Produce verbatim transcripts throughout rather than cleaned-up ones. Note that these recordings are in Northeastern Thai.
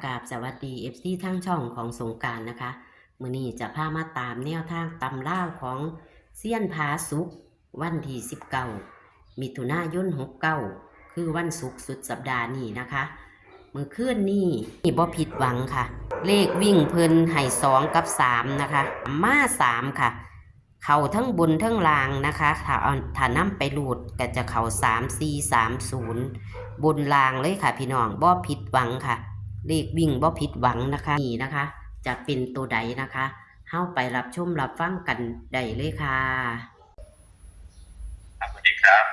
กราบสวัสดี เอฟซี ทางช่องของสงกรานต์นะคะ มื้อนี้จะพามาตามแนวทางตำลาวของเซียนผาสุก วันที่ สิบเก้า มิถุนายน หกเก้า คือวันศุกร์สุดสัปดาห์นี้นะคะ มื้อคืนนี้นี่บ่ผิดหวังค่ะ เลขวิ่งเพิ่นให้ สอง กับ สาม นะคะ มา สาม ค่ะ เข้าทั้งบนทั้งล่างนะคะ ถ้าเอา ถ้านำไปรูดก็จะเข้า สามสี่สามศูนย์ บนล่างเลยค่ะพี่น้อง บ่ผิดหวังค่ะ เลขวิ่งบ่ผิดหวังนะคะ นี่นะคะ จะเป็นตัวใดนะคะ เฮาไปรับชมรับฟังกันได้เลยค่ะ สวัสดีครับ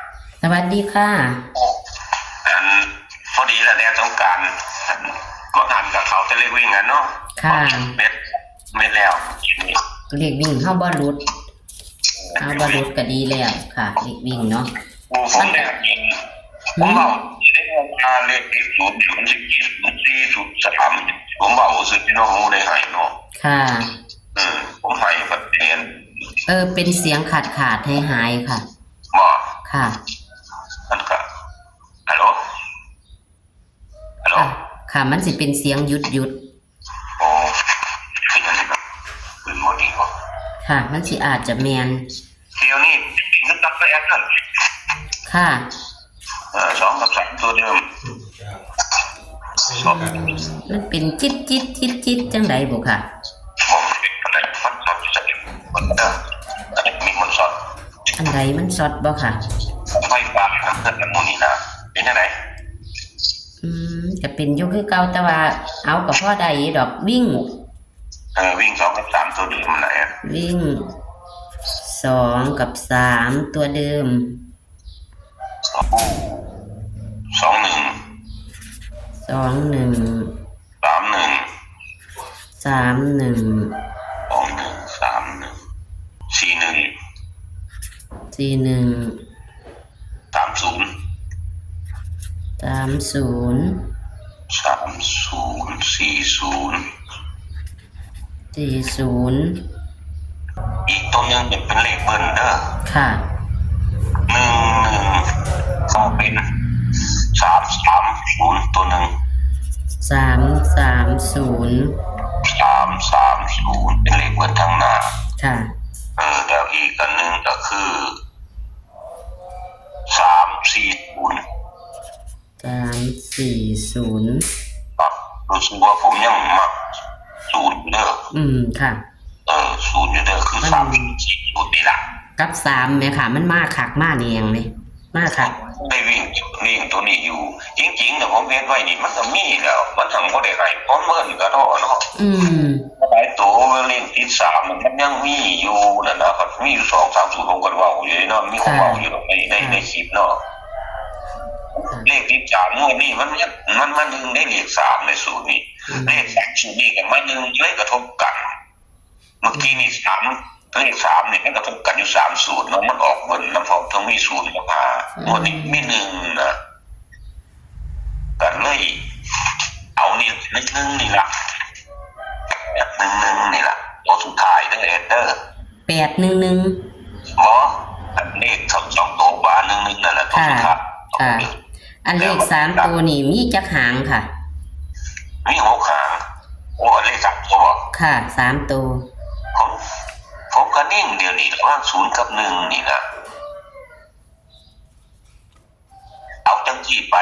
สวัสดีค่ะ อัน พอดีแล้วเนี่ยสงกรานต์ อัน ก็หันกับเขาจะเลขวิ่งกันเนาะ ค่ะ เม็ด เม็ดแล้ว เลขวิ่งเฮาบ่หลุด เฮาบ่หลุดก็ดีแล้วค่ะ เลขวิ่งเนาะ ผู้ผมเนี่ยผมบอกได้ว่าเลขติดศูนย์เนี่ยมันสิบเจ็ดศูนย์สี่ศูนย์สาม ผมบอกว่าสุดที่น้องรู้ได้ให้เนาะ ค่ะ เออ ผมให้ประเด็น เออ เป็นเสียงขาดขาดหายหายๆค่ะ บอก ค่ะ มันก็ฮัลโหลฮัลโหล ค่ะ ค่ะ มันสิเป็นเสียงหยุดหยุด โอ้เป็นยังไงครับเป็นโมดีวะ ค่ะ มันสิอาจจะแมน เที่ยวนี้นึกตักไปแอคชั่น ค่ะ เออ สองกับสามตัวเดิม มันเป็นจิตจิตจิตจิตจังใดบุค่ะ ผมเป็นอะไรมันสดมันเด้อมีคนสด อันใดมันสดบ่ค่ะ ไฟฟ้าทางเพื่อนกันหมู่นี้นะเป็นยังไง อืม ก็เป็นอยู่คือเก่า แต่ว่าเอาก็พอได้อยู่ดอก วิ่ง เออวิ่งสองกับสามตัวเดิมนั่นแหละ วิ่ง สอง กับ สาม ตัวเดิม โอ้สองหนึ่ง สองหนึ่ง สามหนึ่ง สามหนึ่ง สองหนึ่ง สามหนึ่ง สี่หนึ่ง สี่หนึ่ง สามศูนย์ สามศูนย์ สามศูนย์ สี่ศูนย์ สี่ศูนย์ อีกตัวหนึ่งเนี่ยเป็นเลขเบิ้ลเด้อ ค่ะ หนึ่งหนึ่งก็เป็นสามสามศูนย์ตัวหนึ่ง สามสามศูนย์ สามสามศูนย์เป็นเลขเบิ้ลทางหน้า ค่ะ เออแล้วอีกอันหนึ่งก็คือสามสี่ศูนย์ สามสี่ศูนย์ ครับรู้สึกว่าผมยังมักศูนย์อยู่เด้อ อืม ค่ะ เออศูนย์อยู่เด้อคือ มัน สามสี่ศูนย์นี่ละ กับสามเนี่ยค่ะ มันมาคักมาแนงเลย มาคัก ได้วิ่งวิ่งตัวนี้อยู่ จริงๆนะผมเฮ็ดไว้นี่มันก็มีแล้ว มันทำก็ได้ไงเพราะเมื่อนก็เท่าเนาะ อืม หลายตัวเล่นติดสามมันยังมีอยู่นั่นนะครับมีอยู่สองสามศูนย์ผมก็เว้าอยู่เนาะมีของเว้าอยู่ในในในคลิปเนาะ เลขติดสามงวดนี้มันมันมันมาหนึ่งได้เลขสามในสูตรนี้ อืม เลขสามสูตรนี้กับมาหนึ่งเลยกระทบกัน เมื่อกี้นี่สามเลขสามเนี่ยมันกระทบกันอยู่สามสูตรเนาะมันออกเบิ้ลนำพร้อมต้องมีศูนย์มาพา อืม งวดนี้มีหนึ่งนะกันเลย เอานี่นิดนึงนี่ละแบบหนึ่งหนึ่งนี่ละตัวสุดท้ายเด้อเอเดอร์ แปดหนึ่งหนึ่ง บออันเลขสองสองตัวบ้านหนึ่งหนึ่งนั่นแหละตัวสุดท้าย ค่ะ อันเลขสามตัวนี่มีจักหางค่ะ มีหกหางโอ้อันเลขสามตัว ค่ะ สามตัว ผมผมก็นิ่งเดี๋ยวนี้ระหว่างศูนย์กับหนึ่งนี่นะเอาจังที่ไป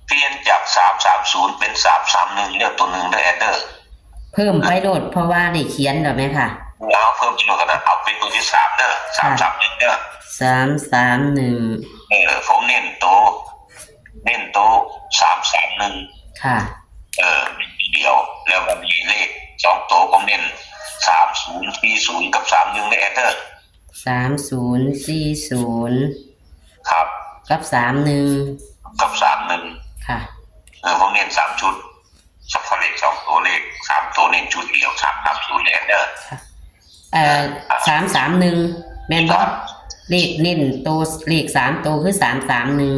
เปลี่ยนจากสามสามศูนย์เป็นสามสามหนึ่งเลือกตัวหนึ่งเด้อแอดเดอร์ เพิ่มไปโลดเพราะว่าได้เขียนแล้วแม่ค่ะ เอาเพิ่มจำนวนกันนะเอาเป็นตัวที่สามเด้อสามสามหนึ่งเด้อ สามสามหนึ่ง เออผมเน้นโตเน้นโตสามสามหนึ่ง ค่ะ เออเดียว แล้วมันมีเลขสองตัวผมเน้นสามศูนย์สี่ศูนย์กับสามหนึ่งในแอดเดอร์ สามศูนย์สี่ศูนย์ ครับ กับสามหนึ่ง กับสามหนึ่ง ค่ะ เออผมเน้นสามชุดเฉพาะเลขสองตัวเลขสามตัวเน้นชุดเดียวสามสามศูนย์แอดเดอร์ เอ่อสามสามหนึ่งแม่นบ่เลขเน้นตัวเลขสามตัวคือสามสามหนึ่ง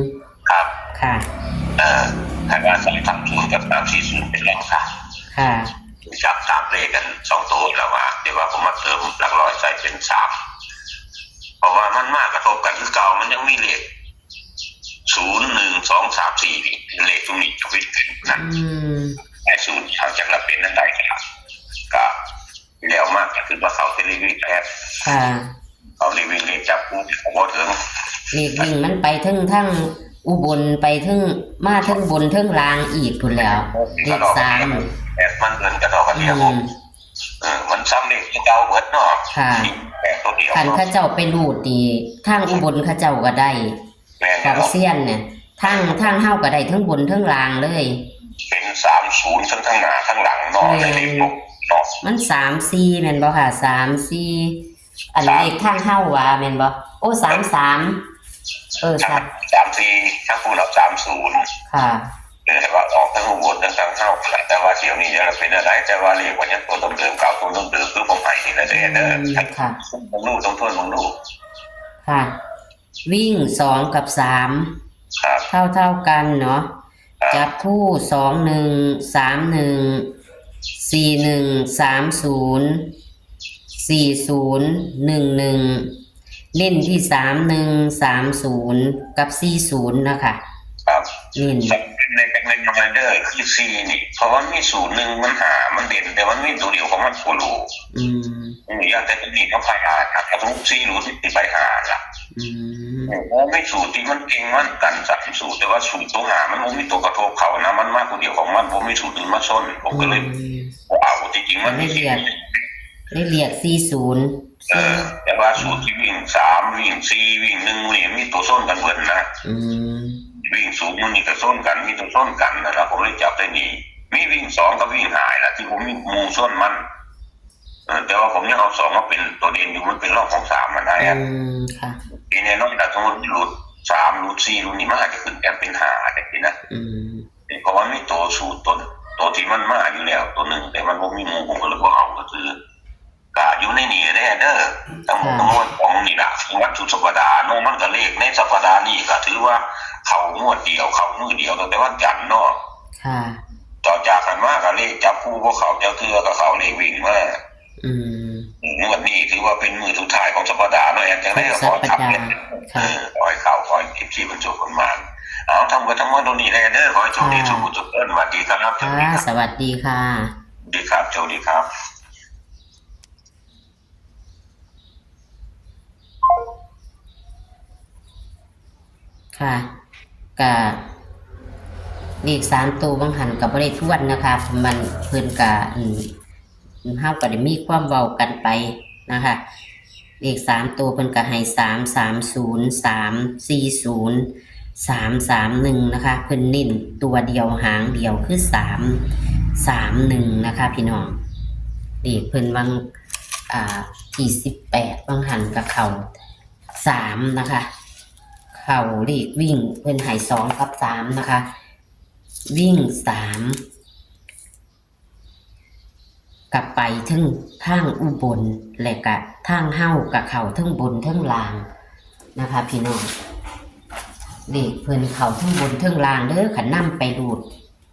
ครับ ค่ะ เออถ้าว่าสามสามศูนย์กับสามสี่ศูนย์เป็นรองสาม ค่ะ จับสามเลขกันสองตัวแล้วว่าเดี๋ยวว่าผมมาเติมหลักร้อยใส่เป็นสามเพราะว่ามันมากระทบกันคือเก่ามันยังมีเลขศูนย์หนึ่งสองสามสี่นี่เลขตรงนี้จะเป็นนั่น อืม ละเป็นนั่นใดกะกะแล้วมากก็คือว่าเขาจะรีวิวแอด ค่ะ เขารีวิวเลขจับคู่เขาบ่ถึง เลขวิ่งมันไปเทิงทางอุบลไปเทิง มาเทิงบนเทิงล่างอีกพุ้นแหล้ว เลขสาม แอดมันเดินกระดอกกระเดีย อืม เออ มันซ้ำเลขที่เก่าเบิดเนาะ ค่ะ แปดตัวเดียว คัน เนาะ เขาเจ้าไปรูดนี่ ทางอุบลเขาเจ้าก็ได้ แม่น ของ เนาะ เซียนเนี่ย ทาง ทางเฮาก็ได้ทั้งบนทั้งล่างเลย เป็นสามศูนย์ทั้ง ทั้งหน้าทั้งหลังเนาะ แม่น ในเลขหกเนาะ มันสามสี่แม่นบ่ค่ะ สามสี่ อัน สาม เลขทางเฮาว่าแม่นบ่ โอ้ สามสาม เออ สาม สามสี่ ทั้งคู่รับสามศูนย์ ค่ะ เออ แต่ว่าออกทั้งบนทั้ง ทั้งเฮา แต่ว่าเที่ยวนี้จะเป็นอะไร แต่ว่าเลขมันยังตัวเดิมๆ เก่าตัวเดิมๆ คือผมให้นี่นะเด้อ อืม ค่ะ ต้องรู้ ต้องทวน ต้องรู้ ค่ะ วิ่งสองกับสาม ครับ เท่าเท่ากันเนาะ ครับ จับคู่ สองหนึ่ง สามหนึ่ง สี่หนึ่ง สามศูนย์ สี่ศูนย์ หนึ่งหนึ่ง เน้นที่ สามหนึ่ง สามศูนย์ กับ สี่ศูนย์ นะคะ ครับ เน้น ใน ใน ในเด้อ คือ สี่ นี่ เพราะว่ามี ศูนย์หนึ่ง มันหา มันเด่น แต่มันมีตัวเดียวของมันโคโล อืม อืม อย่างแต่ตัวนี้เขาพาดนะ ถ้าสมมุติ สี่ หรือ สิบ ไปหาล่ะ อืม โอ้ มีสูตรที่มันเก่งมันกันสามสูตร แต่ว่าสูตรตัวหามันบ่มีตัวกระทบเขานะ มันมาตัวเดียวของมัน บ่มีสูตรอื่นมาส้น ผมก็เลย อืม บ่เอา ที่จริงมันมี ได้เรียก ได้เรียก สี่ศูนย์ เออ แต่ว่าสูตรที่วิ่งสาม วิ่งสี่ วิ่งหนึ่ง นี่มีตัวส้นกันเบิดนะ อืม วิ่งศูนย์มันนี่ก็ส้นกัน มีตัวส้นกันนั่นล่ะ ผมเลยจับได้นี่ มีวิ่งสองกับวิ่งห้าล่ะ ที่ผมมีหมู่ส้นมัน เออ แต่ว่าผมยังเอาสองมาเป็นตัวเด่นอยู่ มันเป็นรองของสามอะนะ อืม ค่ะ ที่แน่นอน ถ้าสมมุติหลุดสาม หลุดสี่ หลุดนี่ มันอาจจะขึ้นแต้มเป็นห้า จังซี้นะ อืม เพราะว่ามีตัวสูตรตัว ตัวที่มันมาอยู่แล้วตัวหนึ่ง แต่มันบ่มีหมู่ ผมก็เลยบ่เอา ก็คือ ก็อยู่ในนี่แหละเด้อ ทั้งหมด ค่ะ ทั้งมวลของนี่ล่ะ วันสุดสัปดาห์เนาะ มันก็เลขในสัปดาห์นี้ก็ถือว่าเข้างวดเดียว เข้ามื้อเดียวตั้งแต่วันจันทร์เนาะ ค่ะ ต่อจากนั้นมาก็เลขจับคู่บ่เข้าจักเทื่อ ก็เข้าเลขวิ่งมา อืม งวดนี้ถือว่าเป็นมื้อสุดท้ายของสัปดาห์เนาะ แอดจังได๋ก็ขอ สัปดาห์ เออ ค่ะ ขอให้เข้า ขอให้เอฟซีมันโชคกันมา เอา ทั้งหมดทั้งมวลตรงนี้แหละเด้อ ขอให้โชคดี ค่ะ ทุกผู้ทุกคน สวัสดีครับ ค่ะ สวัสดีค่ะ สวัสดีครับ โชคดีครับ ค่ะ กะ เลขสามตัวบางหันก็บ่ได้ทวนนะคะ มันเพิ่นกะ อืม เฮาก็ได้มีความเว้ากันไปนะคะ เลขสามตัวเพิ่นก็ให้ สามสามศูนย์ สามสี่ศูนย์ สามสามหนึ่ง นะคะ เพิ่นเน้นตัวเดียวหางเดียวคือ สามสามหนึ่ง นะคะพี่น้อง เลขเพิ่นวัง อ่า ที่สิบแปด วังหันก็เข้า สาม นะคะ เข้าเลขวิ่ง เพิ่นให้ สอง กับ สาม นะคะ วิ่ง สาม กะไปเทิงทางอุบล และกะทางเฮากะเข้าเทิงบนเทิงล่างนะคะพี่น้อง เลขเพิ่นเข้าเทิงบนเทิงล่างเด้อ คันนำไปรูด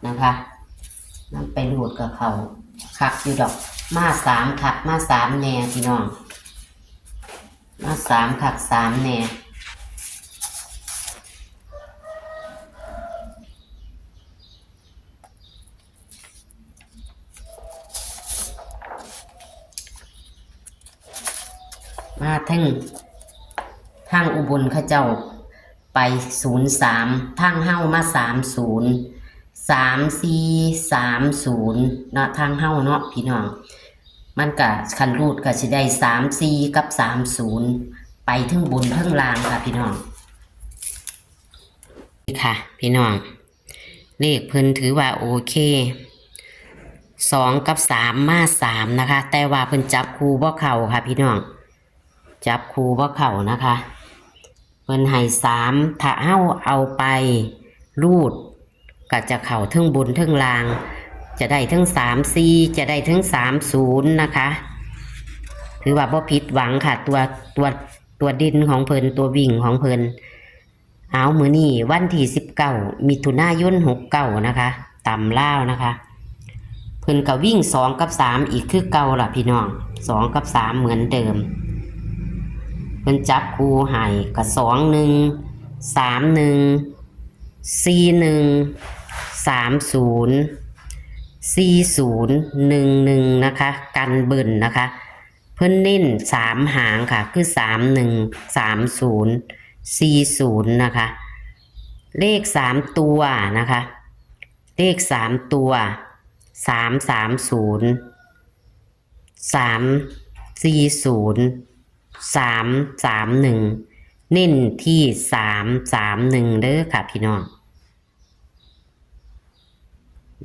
นะคะ นำไปรูดกะเข้าคักอยู่ดอก มาสามคัก มาสามแน่พี่น้อง มาสามคักสามแน่ มาทาง ทางอุบลเขาเจ้าไป ศูนย์สาม ทางเฮามา สามศูนย์ สามสี่ สามศูนย์ เนาะ ทางเฮาเนาะพี่น้อง มันกะคันรูดกะสิได้ สามสี่ กับ สามศูนย์ ไปเทิงบนเทิงล่างค่ะพี่น้อง นี่ค่ะพี่น้อง เลขเพิ่นถือว่าโอเค สอง กับ สาม มา สาม นะคะ แต่ว่าเพิ่นจับคู่บ่เข้าค่ะพี่น้อง จับคู่บ่เข้านะคะ เพิ่นให้ สาม ถ้าเฮาเอาไปรูด ก็จะเข้าเทิงบนเทิงล่าง จะได้เทิง สามสี่ จะได้เทิง สามศูนย์ นะคะ ถือว่าบ่ผิดหวังค่ะ ตัว ตัว ตัวเด่นของเพิ่น ตัววิ่งของเพิ่น เอา มื้อนี้วันที่สิบเก้า มิถุนายน หกเก้า นะคะ ตำลาวนะคะ เพิ่นก็วิ่ง สอง กับ สาม อีกคือเก่าล่ะพี่น้อง สอง กับ สาม เหมือนเดิม เพิ่นจับคู่ให้ก็ สองหนึ่ง สามหนึ่ง สี่หนึ่ง สามศูนย์ สี่ศูนย์หนึ่งหนึ่ง นะคะ กันเบิ้ลนะคะ เพิ่นเน้นสามหางค่ะ คือ สามหนึ่ง สามศูนย์ สี่ศูนย์ นะคะ เลขสามตัวนะคะ เลขสามตัว สามสามศูนย์ สามสี่ศูนย์ สามสามหนึ่ง เน้นที่สามสามหนึ่งเด้อค่ะพี่น้อง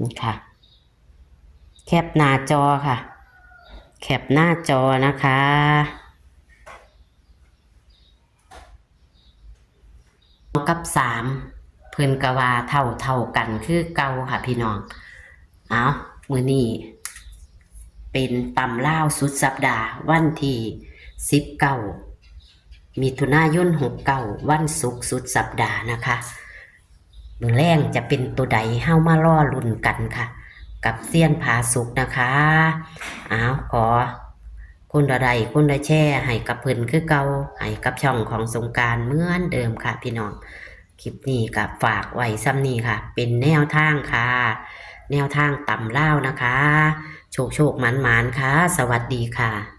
นี่ค่ะ แคปหน้าจอค่ะ แคปหน้าจอนะคะ กับสาม เพิ่นก็ว่าเท่าเท่ากันคือเก่าค่ะพี่น้อง เอา มื้อนี้เป็นตำลาวสุดสัปดาห์ วันที่สิบเก้า มิถุนายน หกเก้า วันศุกร์สุดสัปดาห์นะคะ มื้อแลงจะเป็นตัวใด เฮามารอลุ้นกันค่ะ กับเซียนผาสุกนะคะ เอา ขอคนละไลค์คนละแชร์ให้กับเพิ่นคือเก่า ให้กับช่องของสงกรานต์เหมือนเดิมค่ะพี่น้อง คลิปนี้ก็ฝากไว้ส่ำนี้ค่ะ เป็นแนวทางค่ะ แนวทางตำลาวนะคะ โชคโชคหมานหมานค่ะ สวัสดีค่ะ